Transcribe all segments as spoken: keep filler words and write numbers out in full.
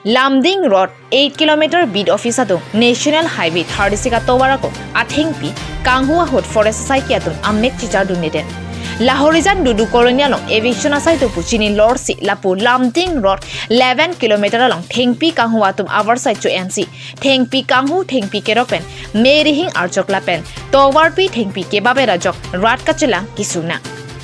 Lumding Road eight kilometer beat office atum National Highway thirty-six atovar ako athengpi kanghu ahut forest asaiki atum amek chichar dun neden. Lahorijan Dudu Colony along eviction asai do pu chini lorsi lapu Lumding Road eleven kilometer along thengpi kanghu atum avarsai cho-ensi thengpi kanghu thengpi kerok pen merihing archok lapen tovarpi thengpi kebabet ajok rat kachelang kesung nang.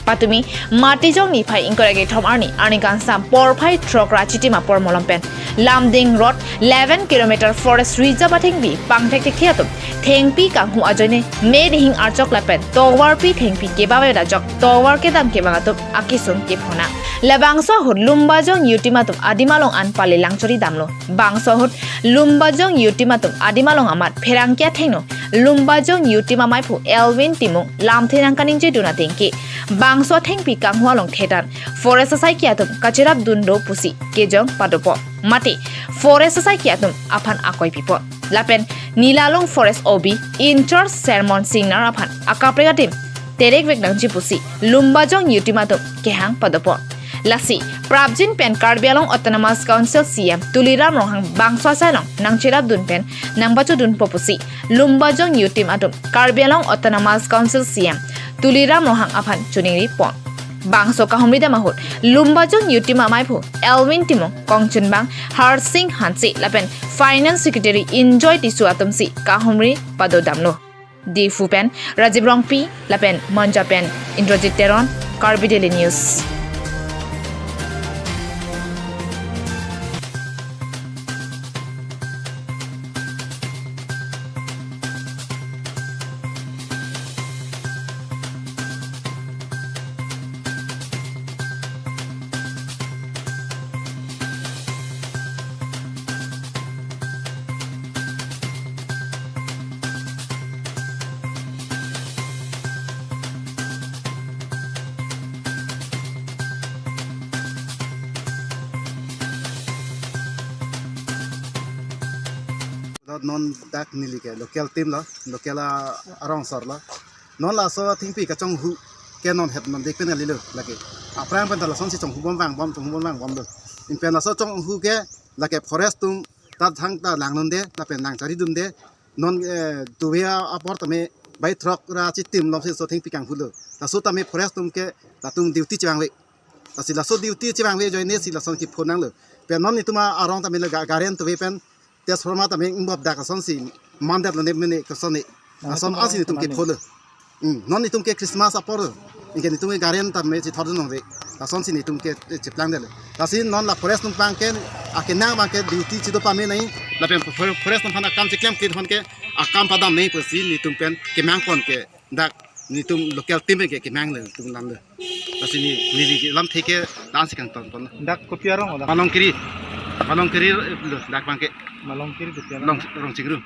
Patumi Matijong niphai ingkoi ra kethom arni, arni kangsam porphai throk ra chitim apor malom pen Lumding Road eleven kilometer forest reserve athengpi pangthekthekthe atum thengpi kanghu ajoine merihing archok lapen tovarpi thengpi kebabet ajok tovar kedam kevang atum akesung kephonang. Labangso ahut Lumbajong youth team atum adim along an pale langchori damlo. Bangso ahut Lumbajong youth team atum adim along amat pherangke athengno Lumbajong youth team amaiphu Elwin Timung lamthe nangkaningje dun ateng ke bangso athengpi kanghu along thetan forest asaiki atum kacherap dun do pusi kejong padopo. Mate forest asaiki atum aphan akoi pipo. Lapen Nilalong Forest O B in-charge Sermon Singnar aphan akaprek adim terekvek nangji pusi Lumbajong youth team atum kehang padopo. Lasi prapjin pen Karbi Anglong Autonomous Council C E M Tuliram Ronghang bangso asai along nangcherap dun pen nangbacho dunpo pusi Lumbajong youth team atum Karbi Anglong Autonomous Council C E M Tuliram Ronghang aphan choningri pon. Bangso kahumri dam ahut Lumbajong youth team amaiphu Elwin Timung, Kongchunbang Harsing Hanse lapen Finance Secretary Enjoy Tisso atumsi kahumri pado damlo. Diphu pen Rajiv Rongpi lapen Manja pen Indrajit Teron, Karbi Daily News. Dot non dak neli ke local team lo, local a-, arong sor lo. Non laso thengpi kachonghu ke non het non dek pen kalilo lake. Aphrang pen ta lasonsi chonghu bom vangbom, chonghu bom vangbom do. Lapen laso chonghu ke lake forest atum ta thangta lang dunde, lapen nangchari dunde. Non, eh, tuve apor tame bai throk ra chitim alongsi laso thengpi kanghu lo. Laso tame forest atum ke latum duty chevangve. Lasi laso duty chevangve ajoinesi lason kephonanglo. Pen non netum arong tame lo ga-, garen tuve pen transformer tame ingbop dak lasonsi mandetlo ne mene kosonne. Lason ansi netum kephonlo. Hmm, non netum ke Christmas apor. Anke netum ke garen tame chethor dun nangve. Lasonsi netum ke, eh, cheplangdetlo. Lasi non la forest atum abang ke, akenang abang ke duty chedo pame nai. Lapen for-, forest atum aphan akam cheklem kit aphan ke akam padam nai pusi netum pen kemang pon ke dak netum local team ke kemanglo, netum lamlo. Lasi ne, neli lamthe ke la-ansi kangton pon. Dak kopi arong lo dak? Malongkiri. Malongkiri lo dak abang ke. Malongkiri kopi arong? Long, Rongchingru.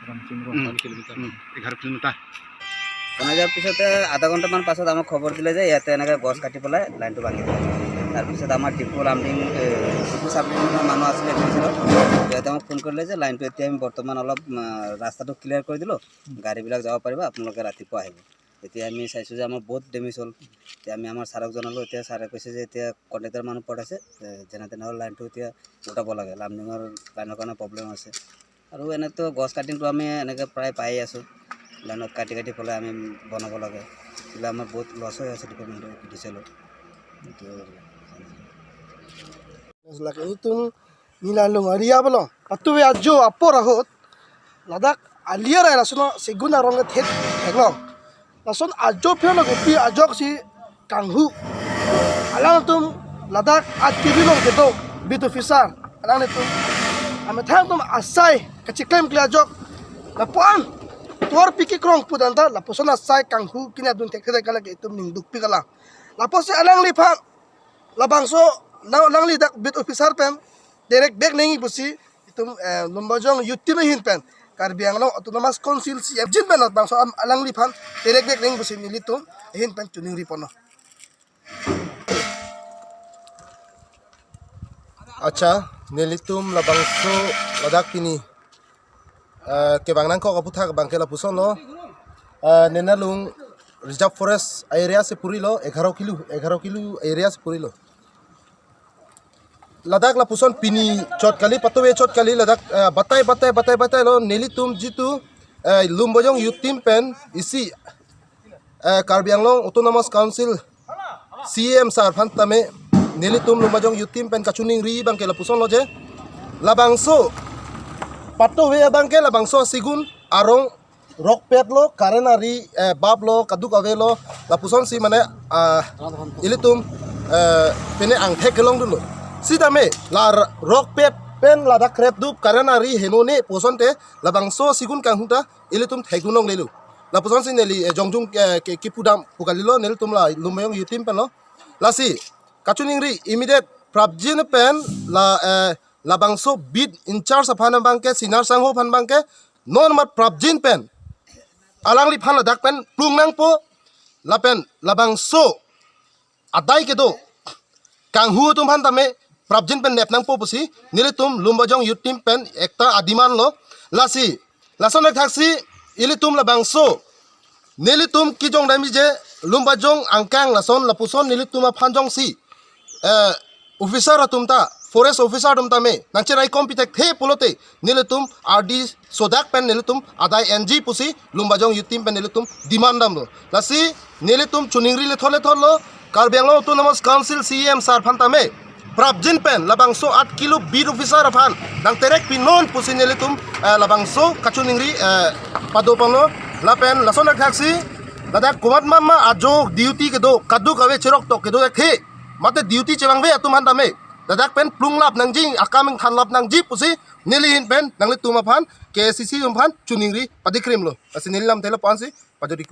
Rongchingru, hmm, one kilometer. Hmm, এঘাৰ কিলোমিটাৰ। অনাৰ পিছতে আধা ঘণ্টামান পাছত আমাক খবৰ দিলে যে ইয়াতে এনেকে গছ কাটি পেলাই লাইনটো ভাঙি দিলে। তাৰপিছত আমাৰ ডিফু লামডিং, এ, ডিফু চাব ডিভিজনৰ মানুহ আছিলে ডিভিজনত। সিহঁতে আমাক ফোন কৰিলে যে লাইনটো এতিয়া আমি বৰ্তমান অলপ, আ, ৰাস্তাটো ক্লিয়াৰ কৰি দিলোঁ, গাড়ীবিলাক যাব পাৰিব, আপোনালোকে ৰাতিপুৱা আহিব। এতিয়া আমি চাইছোঁ যে আমাৰ বহুত ডেমেজ হ'ল। এতিয়া আমি আমাৰ ছাৰক জনালোঁ, এতিয়া ছাৰে কৈছে যে এতিয়া কণ্ট্ৰেক্টৰ মানুহ পঠাইছে, এ, যেনে তেনে হ'ল লাইনটো এতিয়া উঠাব লাগে, লামডিঙৰ লাইনৰ কাৰণে প্ৰব্লেম আছে। আৰু এনেতো গছ কাটিংটো আমি এনেকে প্ৰায় পায়ে আছোঁ, লাইনত কাটি কাটি পেলাই আমি বনাব লাগে, এইবিলাক আমাৰ বহুত লছ হৈ আছে ডিপাৰ্টমেণ্টৰ ডিচেলৰ। এইটো Ladak ilitum Nilalong area along patuve ajo apor ahut ladak alia rai lason segun arong kethet theklong. Lason ajo aphi along kopi ajoksi kanghu. Alangtum ladak at kibilong kedo beat officer. Alangtum amethang atum asai kacheklemkle ajok. Lapuan tovarpi kekrong pudanta lapuson asai kanghu kine dun thektheklong ke itum ningdukpik alang. Lapusi alangliphan labangso nang, alangli dak beat officer pen direct bag nangji pusi itum, eh, Lumbajong youth team ahin pen Karbi Anglong Autonomous Council C E M jin pen labangso am-, alangliphan direct bag nangji pusi nelitum ahin pen choningri ponlo. Accha, nelitum labangso ladak pini, eh, kevang nangkok aputhak abangke lapusonlo, eh, Nilalong Reserve Forest area si purilo, এঘাৰ কিলো, এঘাৰ kilo area si purilo. Ladak lapuson pini chot kali, patuve chot kali, ladak, eh, batai, batai, batai, batai lo, nelitum jitu, eh, Lumbajong Youth Team pen isi, eh, Karbi Anglong Autonomous Council C E M sir aphan tame, nelitum Lumbajong Youth Team pen kachiningri abangke lapuson lo je, labangso, patuve abangke labangso asigun arong rokpet lo, current ari, eh, bulb lo, kaduk ave lo, lapusonsi mane, ah, ilitum, eh, pine angthek kelongdunlo. Sitame la r-, rokpet pen ladak krepdup current ari henone pu asonte labangso asigun kanghu ta ilitum thekdun longlelo. Lapusonsi neli, eh, jongjung, eh, ke, kipudam pu kalilo, nelitum la Lumbajong Youth Team pen lo. Lasi kachiningri immediate prapjin pen la, eh, labangso beat in charge aphan abangke, Sinar Sangho aphan abangke, non mat prapjin pen alangliphan ladak pen plung nangpo, lapen labangso adai kedo kanghu atum aphan tame prapjin pen nep nangpo pusi nelitum Lumbajong Youth Team pen ekta a-demand lo. Lasi lason thaksi ilitum labangso nelitum kijong dami je Lumbajong angkang lason lapuson nelitum aphan jongsi, eh, officer atum ta, forest officer atum tame nangcherai kompithekthe pulote nelitum ardi sodak pen nelitum adai enji pusi Lumbajong Youth Team pen nelitum demand damlo. Lasi nelitum chiningri lethot lethot lo, Karbi Anglong Autonomous Council C E M sir aphan tame prapjin pen labangso aat kilo beat officer aphan nangterek pinon pusi nelitum, eh, labangso kachiningri, eh, pado ponlo. Lapen lason thaksi ladak komat mama ajo duty kedo, kaduk ave, cheroktok kedo thekthe, mate duty chevangve atum aphan tame ladak pen plunglap nangji, akam ingthanlap nangji pusi neli ahin pen nanglitum aphan, K A C C atum aphan chiningri padikrimlo. Lasi neli lamthe lapu-ansi pajodi